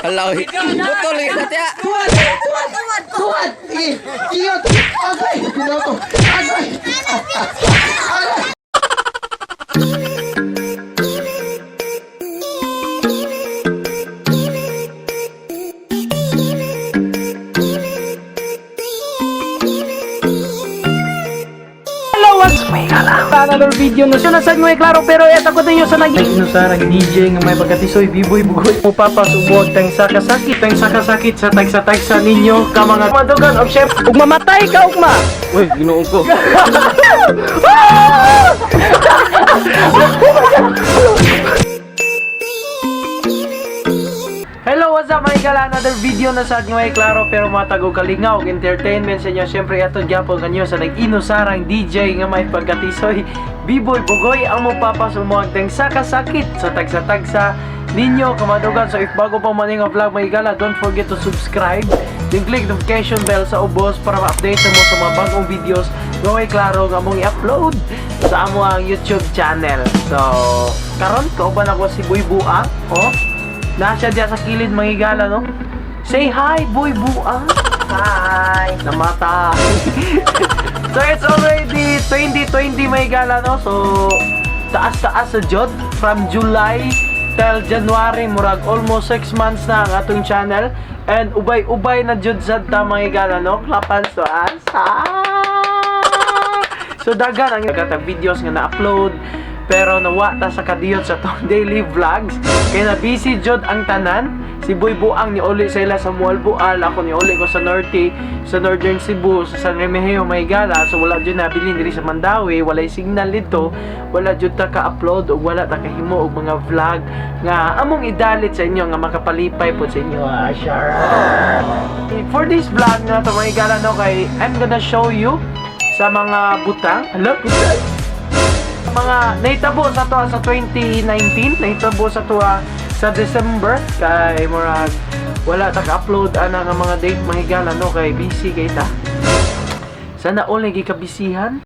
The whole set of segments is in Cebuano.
Hala, oy. Putol lagi na tiya. Tuwad! Tuwad! Tuwad! Sige! Iyot! Agay! Binoto! Agay! Agay! Hello, what's another video na siya nasa may klaro pero eto ko ninyo sa nag Inusarang DJ nga may pagkatisoy biboy bugoy mo papasubuag tang sakasakit tang sakasakit sa tagsa-tagsa ninyo ka mga madugan og chef ug mamatay ka ugma. Uy, ginoo ko. Hello, what's up mga higala? Another video na sa may klaro pero matagog kalingaw og entertainment sa inyo. Siyempre, ato gyapon kanyo sa nag-inusarang DJ nga may pagkatisoy Biboy Bugoy ang mapapasumuag tang sakasakit sa tagsa-tagsa ninyo kamadugan. So if bago pa man nga vlog mga higala, don't forget to subscribe then click notification bell sa ubos para ma-update mo sa mga bagong videos nga may klaro nga mong i-upload sa amo ang YouTube channel. So, karon kauban ako si Boy Buang, oh. Nasa diya sa kilid mga higala, no? Say hi, Boy Buang! Hi! Namata! So, it's already 2020 mga higala, no? So, taas-taas sa jod. From July till January, murag almost 6 months na ang atong channel. And ubay-ubay na jud sad ta mga higala, no? Klapan to us. Ah! So dagan ang katag videos nga na-upload pero nawa ta sa kadiyot sa tong daily vlogs kay na busy jud ang tanan. Si Boy Buang ni uli sa ila sa Mualbual, ako ni uli ko sa Norte, sa Northern Cebu, sa San Remigio may gala. So wala jud nabilin diri sa Mandaue, walay signal dito, wala jud ta ka-upload ug wala ta kahimo og mga vlog nga among idalit sa inyo nga makapalipay pod sa inyo. Ah, sure. For this vlog na to mga higala, no, kay I'm gonna show you sa mga butang. Hala, butang. Mga naitabo sa tuwa sa 2019, naitabo sa tuwa sa December kay murag wala ta ka-upload ana nga mga date mga higala, no, kay busy kay ta. Sana all lagi kabisihan.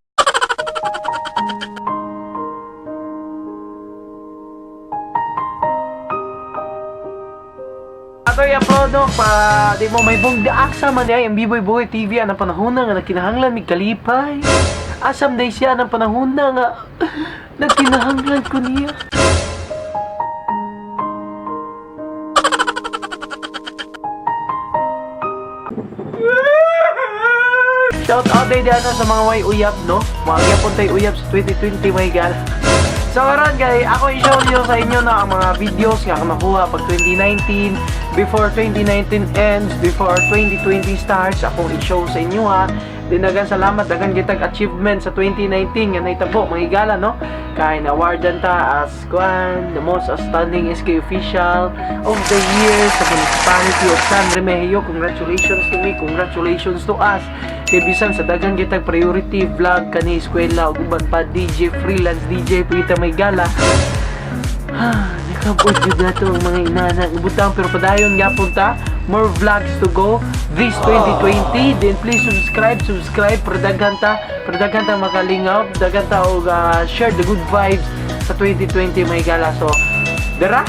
Ato i-upload no, pa di mo may bong aksa man diay ang Biboy Boy TV ang panahon na nga nagkinahanglan mig kalipay. Asam day siya ang panahon na nga nagkinahanglan ko niya. Shout out day diyan sa mga way uyab no. Mga gyapon tay uyab sa 2020 may gal. So karon kay ako i-show niyo sa inyo na ang mga videos nga ako nakuha pag 2019, before 2019 ends, before 2020 starts, akong i-show sa inyo ha. Dinagan salamat dagan kitag achievement sa 2019 nga nahitabo mga higala no. Kay na-awardan ta as kuan the most outstanding SK official of the year sa municipality of San Remigio. Congratulations to me, congratulations to us. Kay bisan sa dagan kitag priority vlog kani eskwela ug uban pa DJ freelance DJ pagita may gala. Ah, nakabot jud nato ang mga inana nga butang pero padayon gyapon ta, more vlogs to go this 2020. Then please subscribe, subscribe para daghan ta, para daghan ta makalingaw, daghan ta og share the good vibes sa 2020 may gala. So dara.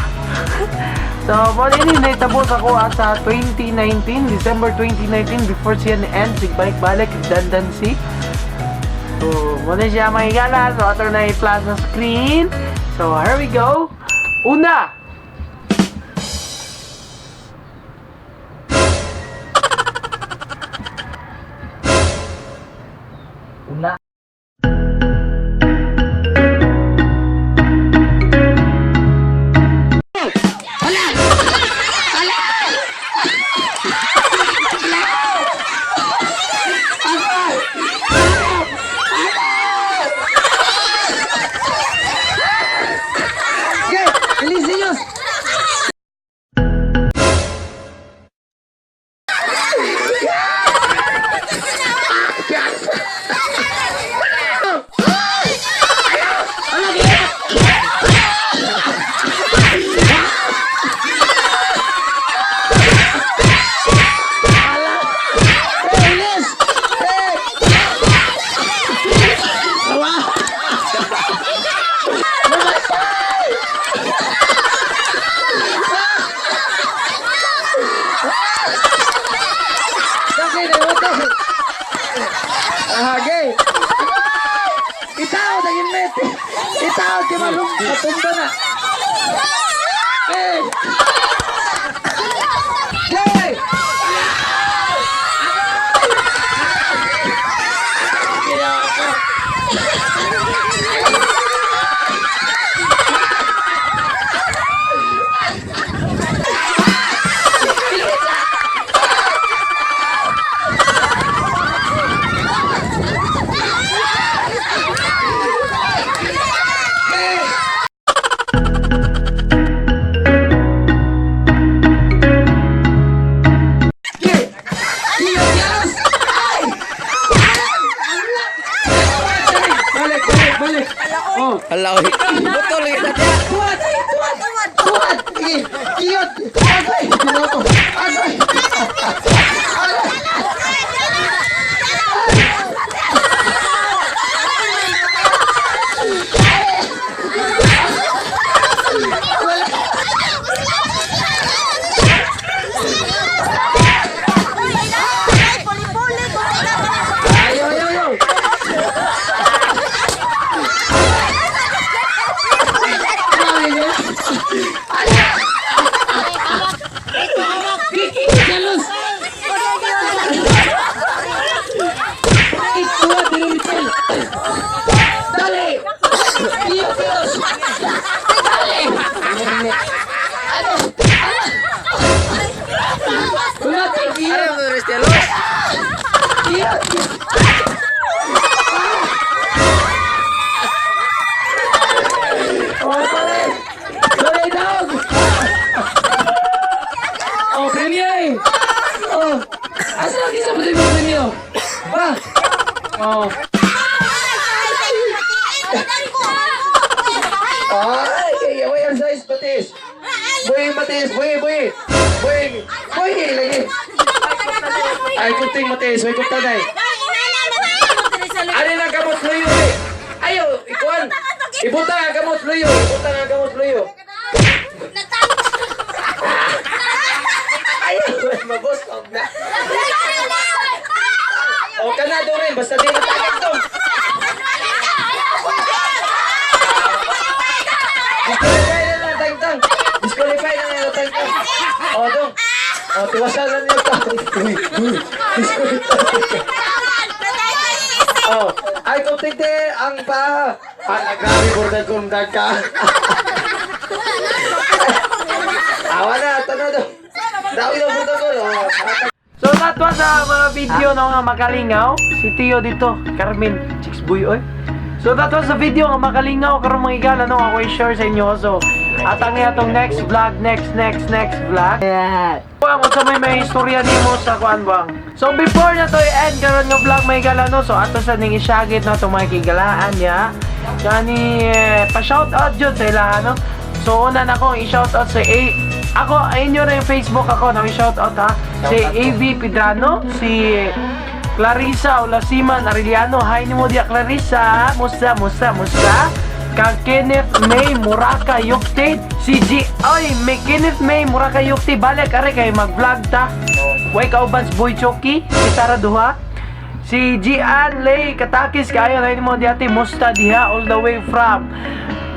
So, mo ni naitabo sa ko sa 2019, December 2019 before siya ni end, sig balik-balik dandan si. So, mo na siya mga higala. So, ato na i-flash sa screen. So, here we go. Una! Una. Okay, Elisios! Itaw ang helmet! Itaw kay malung matumba na. Eh! Gay! Gay! Yes! Ay! Balik, balik, balik. Oh. Hala oy. Butol lagi na tiya. Tuwad! Tuwad! Tuwad! Sige! Kiyot! Agay! Ginoo ko! Agay! Agay! Ayaw, ayaw, ayaw! Grabe niya! Jalos! Ituwa, dinuritel! Dali! Kiyot, kiyot! Dali! Ano? Wala kay kiyot! Ano mo Restelo? Kiyot! Oh, sorry! Sorry, dog! Oh, premyo eh! Oh! Asa lang isa pa tayo premyo? Ba? Oh. Ay, kaya way ang size patis. Boy, matis, boy, boy. Boy, boy, lagi. Ay, kunting matis, way kumta day. Ani lang kamot luyo eh. Ayo, ikuan. Ibutang ang kamot luyo, ibutang ang kamot luyo. Ayo, mabusog na. O kana do rin, basta di matagak dong. Disqualify na lang tangtang. Disqualify na lang tangtang. O dong. O tiwasan lang niyo to. Uy, uy. Disqualify. Oh, ay kumpinte ang paa. Ala, grabe burdal kung ka. Awa na, tanaw do. Dawi na burdal ko. Oh, So that was sa mga video no nga makalingaw. Si Tio dito, Carmen, chicks boy oy. So that was the video nga makalingaw karon mga igala no ako i-share sa inyo. So at ang atong next vlog, next next next vlog. Buang unsa may istorya nimo sa kuan buang. So before na to i-end karon nga vlog may igala no. So ato sa ning isyagit na to mga kigalaan niya. Kani eh, pa shout out jud sa ilaha no. So una na akong i-shout out sa A ako inyo na yung Facebook ako nang i-shout out ha. Si AV Pedrano, si Clarissa Olasiman Arellano. Hi nimo diya Clarissa. Musta musta musta. Kang Kenneth May Muraka Yukti. Si G Oy, may Kenneth May Muraka Yukti. Balik are kay mag-vlog ta. Way kaubans Boy Choki, si Tara Duha. Si Gian Lay Katakis kayo na mo diati musta diha all the way from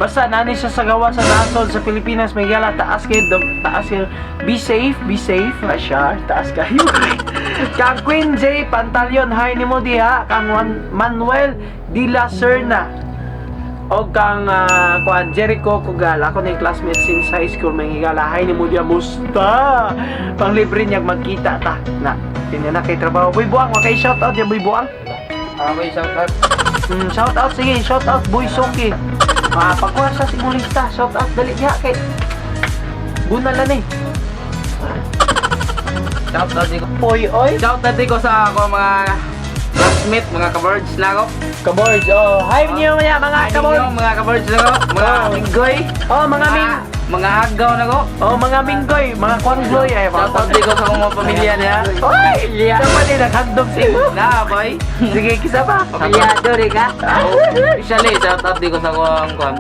basta nani siya sa gawa sa nasod sa Pilipinas may gala taas kayo taas kayo be safe siya taas kayo. Kang Queen J Pantaleon, hi nimo diha. Kang Manuel De La Serna o kang kuan Jericho Kugal, ako na yung classmate since high school may higala, hi nimo diha musta panglibre niya magkita ta na tinya na kay trabaho. Boy Buang, wa kay shout out ya Boy Buang. Okay, shout out. Shout out sige, shout out Boy Soki. Ah, pagkuha sa simulista, shout out dali diha kay Bunal na ni. Shout out ko. Oy oy. Shout out ko sa ako mga classmate, mga ka-birds na ako. Kabords, oh. Hi niyo mga mga Ay, kabords. ninyo, mga ka-birds na ako, mga Oh. minggoy. Oh, mga ming Mga agaw na ko. Oh, mga minggoy, mga kwangloy ay mga Shout out ko sa akong mga pamilya niya. Oy, siya pa din naghandog sa imo. Na, boy. Sige, kisa pa. Pamilyado rin ka. Officially, shout out ko sa akong kuan.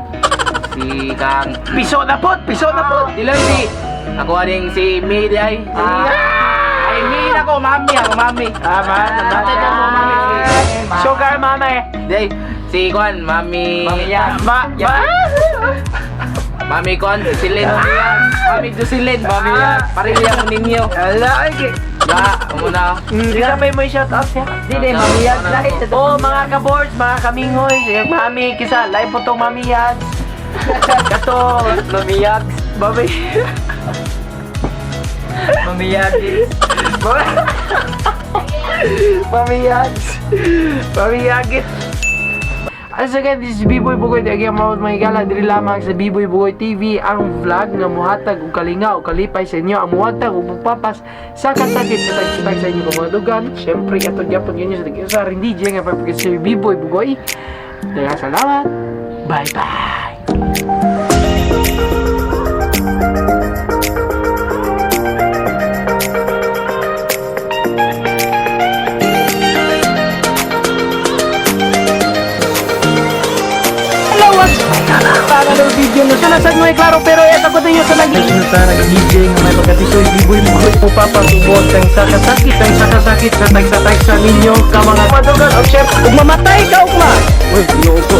Si Kang Piso na pod, piso na pod. Diloy si ako aning si May di ay. Si Ay, May na ko, mami ako, mami. Tama, tama. Ate ko, mami. Sugar mama eh. Di ay, Si Kwan, Mami. Mami Yan. Ma, ma. Mami Kwan, Jocelyn. Mami Jocelyn. Mami Yan. Parilya mo ninyo. Ala, ay, kay. Ya, muna. Kita may mo shout out siya. Dili, Mami Yan. Oh, mga ka-boards, mga kamingoy, sige, mami, kisa, live po tong mami yan. Kato, Mami Yags. mami, Mami Yagis. mami yags. Mami yagit. As again, this is B-Boy Bugoy. Di again, mga mga gala, diri lamang sa B-Boy Bugoy TV, ang vlog nga muhatag og kalinga o kalipay sa inyo, ang muhatag og mupapas sa kasakit sa tag sa inyo mga dugan. Siyempre, ato gyapon yun sa tag sa rin DJ nga pagpagkat si B-Boy Bugoy. Daghang salamat. Bye-bye. Hello, what's para ng video na sana mo klaro pero eto ko ninyo sa nag sa nag-DJ nga may pagkatisoy B-Boy Bugoy mo papasubot ang sa kasakit ang sa kasakit sa tagsa-tagsa ninyo ka mga madugan og chef ug mamatay ka ugma. Uy, ginoo ko.